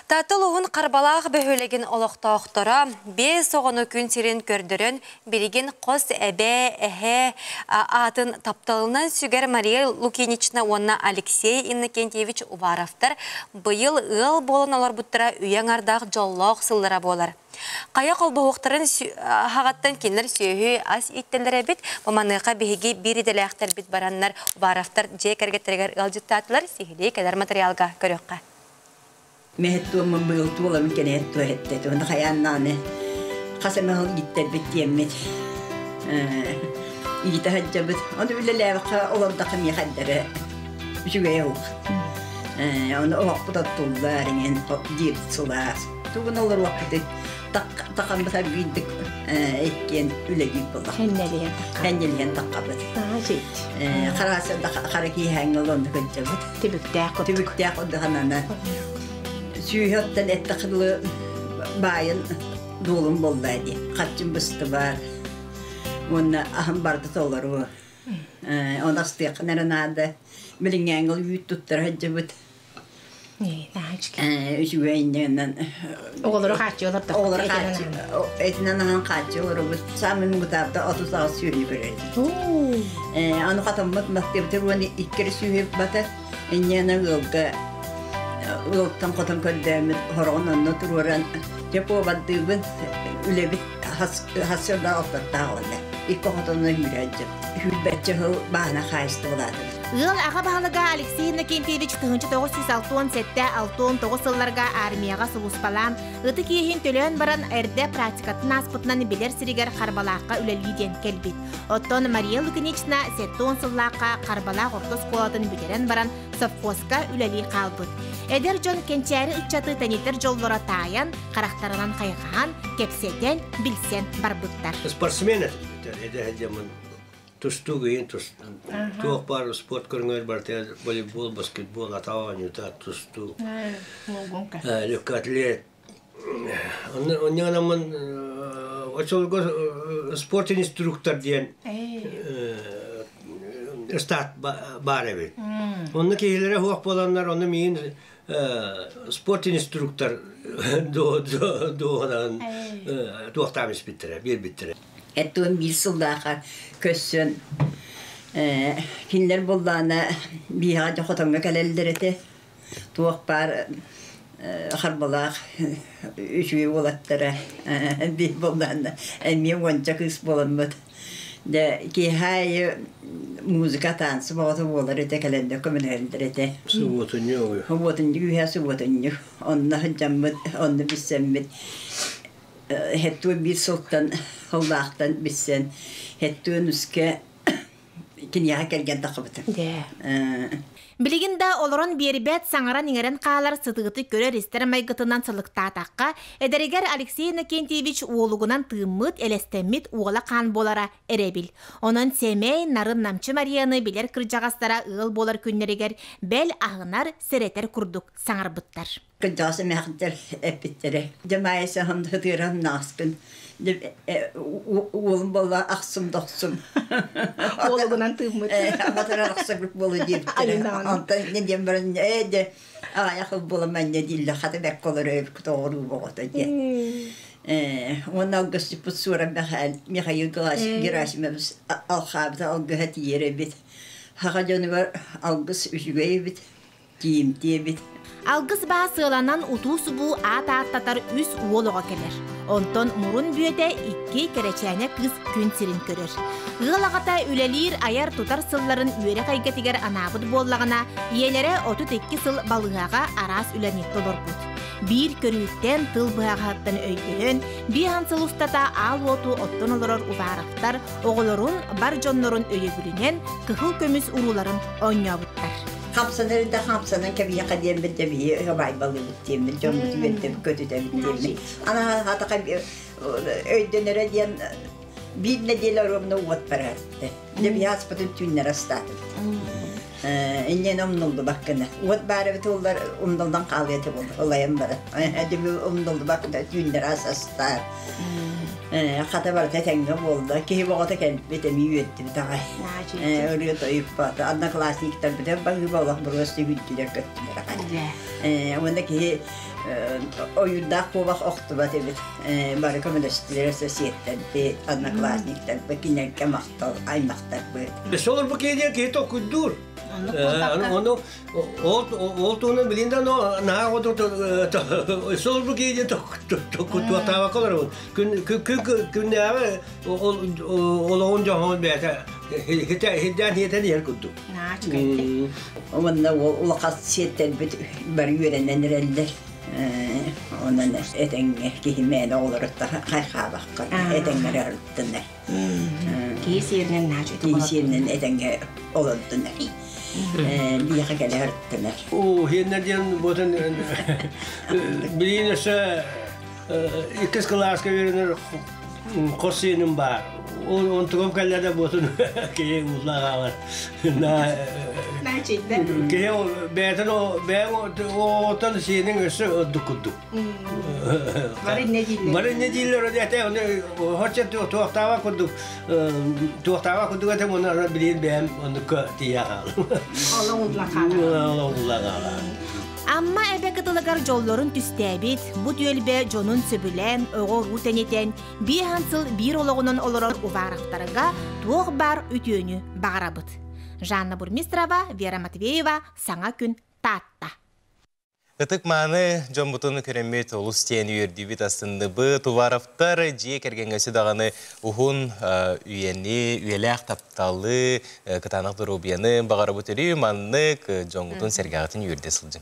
Таатта улууһун Харбалаах бөһүөлэгин олохтоохторо биэс оҕону күн сирин көрдөрөн, билигин хос эбээ, эһээ аатын тапталынан сүгэр Мария Лукинична уонна Алексей Иннокентьевич Уваровтар быйыл ыал буолан олорбуттара үйэ аҥардаах дьоллоох сыллара буолар. Хайа холбоһуохтарын аһаҕаттан кинилэр сүөһү ас ииттэллэр эбит. Бу маныаха биһиги биир идэлээхтэрбит бараннар Уваровтар дьиэ кэргэттэригэр ыалдьыттаатылар. Сиһилии кэлэр материалга көрүөххэ. Мэһэт туоммун быйыл туоламын кэнэһэт туо эттэ туона хайааннааны хас эмэ сыл ииттэрбит диэммит иитэ сылдьабыт. Ону үлэлээбэххэ олордоххо миэхэ эрдэрэ үчүгэйэ уох. Ону оһохпут оттуллар иҥэн диэбит сылаас. Тугун олоруохпутуй тахаммыт аргыйдык иккиэн үлэлиир буоллах. Хэннэлиһэн таххабыт. Хэннэлиһэн таххабыт. Харааса хара киэһээҥҥэ олонну кылдьабыт. Түбүктээх курдук. Түбүктээх курдук Сүүһэ оттон эттэххэ дылы баайын дуолун буолла дии. Харчым быстыбат. Уонна аһым барыта толору. Оны астыаххын эрэ наада. Билиҥҥээҥҥэ үүт туттара сылдьыбыт. Үчүгэй инньэнэн Оҕолору хааччы олордох. Оҕолору хааччы этинэн аһан хааччы олоробут. Саамай муҥутаабыта 38 сүөһүнү көрөр Аны хатаммыт мастыбытыр уон иккери сүөһү бата инньэнэ ыалга ыалтан хотон көрдөөммүт хороҕун онно туруоран дьэ повардыыбын үлэбит хасыардаах алтаттаах олла икки хотонно үүрээддьим сүүрбэччэ сыл бааһына хаайыстыбалаатыбыт. Ыал аҕа баһылыга Алексей Иннокентьевич 1967-69 сылларга армияҕа сулууспалаан, ытык иэһин төлөөн баран эрдэ практикатын ааспытынан билэр сиригэр Харбалаахха үлэлии диэн кэлбит. Оттон Мария Лукинична 70 сыллаахха Харбалаах орто оскуолатын бүтэрэн баран совхозка үлэлии хаалбыт. Эдэр дьон кэнчээри ыччаты тэнитэр дьоллоро таайан, харахтарынан хайҕаһан, кэпсэтэн, билсэн барбыттар. Спортсмен этим, эдэр дьоммун тустуу кыйын туох баар спорт көрүҥэр барытыгар волейбол, баскетбол, атах оонньуута, тустуу, легкоатлет. Онньонаммын очолго спорт инструктор диэн штат баар эбит. Онно киһилэрэ суох буоланнар, ону миигин спорт инструктор дуоһунан туохтаан испиттэрэ, биэрбиттэрэ. Эттуон биир сыллааха көссөн кинилэр буоллаана биһиэхэ дьэ хотоҥҥо кэлэллэр этэ. Туох баар харбалаах үчүгэй уолаттара биир буоллаана эмиэ уонча кыыс буоламмыт. Дьэ киэһэ аайы музыка танцы бөҕөтө буолар этэ кэлэннэр көмөлөһөллөр этэ. Субуотунньук. Субуотунньук үһэ субуотунньук. Онно сылдьаммыт, онно билсэммит Хэттуон биир сылтан сыллаахтан билсэн Хэттуон үскэ киниэхэ кэргэн таххыбытым. Билигин да олорон биэрбэт, саҥаран-иҥэрэн хаалар сытыытык көрөр-истэр майгытынан сылыктаатахха, эдэригэр Алексей Иннокентьевич уолугунан тыыммыт, элэстэммит уола хаан буолара эрэбил. Онон сэмэй, нарын-намчы Марияны билэр кырдьаҕастара ыал буолар күннэригэр бэл аһынар, сэрэтэр курдук саҥарбыттар. Кырдьаҕас эмээхситтэр эппиттэрэ. Дьэ Маайа сыһыаран нааскын. Уолум буолла ахсым дохсум. Уолугунан тыыммыт. Аҕатар ахсырбыт буолу диэбиттэрэ. Онтон не диэн баран ээ дьэ аҕайах буола манньа дииллэр хата бэккэ олорор тоҕоруу боҕото диэн. Уонна алгысчыппыт Суора Михаил Герасимович алхаабыта алгыһа тиийэр эбит. Саха дьонугар алгыс үчүгэй эбит. Тиийимтиэ эбит. Алгыс баа сыаланан утуу-субуу аат ааттатар үс уол оҕо кэлэр. Онтон мурун бүөтэ икки кэрэчээнэ кыыс күн сирин көрөр. Ыал аҕата үлэлиир, айар-тутар сылларын үөрэх эйгэтигэр анаабыт буоллаҕына, ийэлэрэ 32 сыл балыыһаҕа араас үлэни толорбут. Биир көрүүттэн, тыл быһаҕаһыттан өйдөһөн, биэһэн сыл устата аал уоту оттон олорор Уваровтар оҕолорун, бар дьоннорун өйөбүлүнэн кыһыл көмүс урууларын оонньообуттар. Хамсанар да хамсанан кэбиһиэхэ диэммит да биһи байбалыыбыт диэммит дьоммут үөрдэбит көтүтэбит диэммит. Ана хатаха өйдөнөрө диэн биир нэдиэлэ оруобуна уот бараатты. Дьэ биһи аспытын түүннэр астаатыбыт. Инньэн умнуллубаккына. Уот баар эбит уллар умнуллан хаалыа этэ буолла. Ылайан баран. Дьэ умнуллубаккына түүннэр ас астаар. Хата барыта этэҥҥэ буолла. Киһи оҕото кэлбит эмиэ үөрдүбүт аҕай. Ырыа тойукпата. Одноклассниктарбытын баһыыба олох буруос сүгүрдүлэр көттүлэр аҕай. Уонна киһи Ойуурдаах куобах охтубат эбит. Бары көмөлөстүлэр соседтарбыт, одноклассниктарбыт, кинилэргэ махтал, аймахтарбыт. Солор бу киһи киһи толкуйдуур. Ону ол туһунан билин да наһаа солор бу киһи туохтаабакка олоробун. Күн күннээҕи олоҕун дьоһун бэйэтэ хитэн хитэн иһэр курдук. Уонна улахан сиэттэрбит бары үөрэнэн эрэллэр. Онон этэҥҥэ киһи мээнэ оҕолоруттан хайхаабакка этэҥҥэ эрэ ырыттынар. Киһи сиэринэн наачы Киһи сиэринэн этэҥҥэ олордунар. Биһиэхэ кэлэ ырыттынар. Оо, хиэннэр диэн буотун билигин өссө иккис кылааска үөрэнэр хос сиэним баар. Онтугум кэллэ да буотун киһи ууллаах аалар. Киһи бэйэтин бэйэҥ сиэниҥ өссө ордук курдук. Бары иннэ дииллэр. Бары иннэ дииллэр этэ хочча туохтааба курдук туохтааба курдук этэ уонна билигин бэйэм оннукка тиийэ хаалым. Олоҥ улла хаалар. Олоҥ улла хаалар. Амма эбэ кытылыгар дьоллорун түстээбит, бу түөлбэ дьонун сөбүлээн, оҕо-уруу тэнитэн, биэһэн сыл биир олоҕунан олорор Уваровтарга туох баар үтүөнү баҕарабыт. Жанна Бурмистрова, Вера Матвеева, Саҥа күн, Таатта. Ытык-мааны дьоммутун көрөммүт олус диэн үөрдүүбүт астынныбыт. Уваровтар дьиэ кэргэҥҥэ өссө даҕаны уһун үйэни, үйэлээх тапталы, кытаанах доруобуйаны баҕарабыт өрүү маннык дьоҥҥутун сэргэҕитин үөрдэ сылдьыҥ.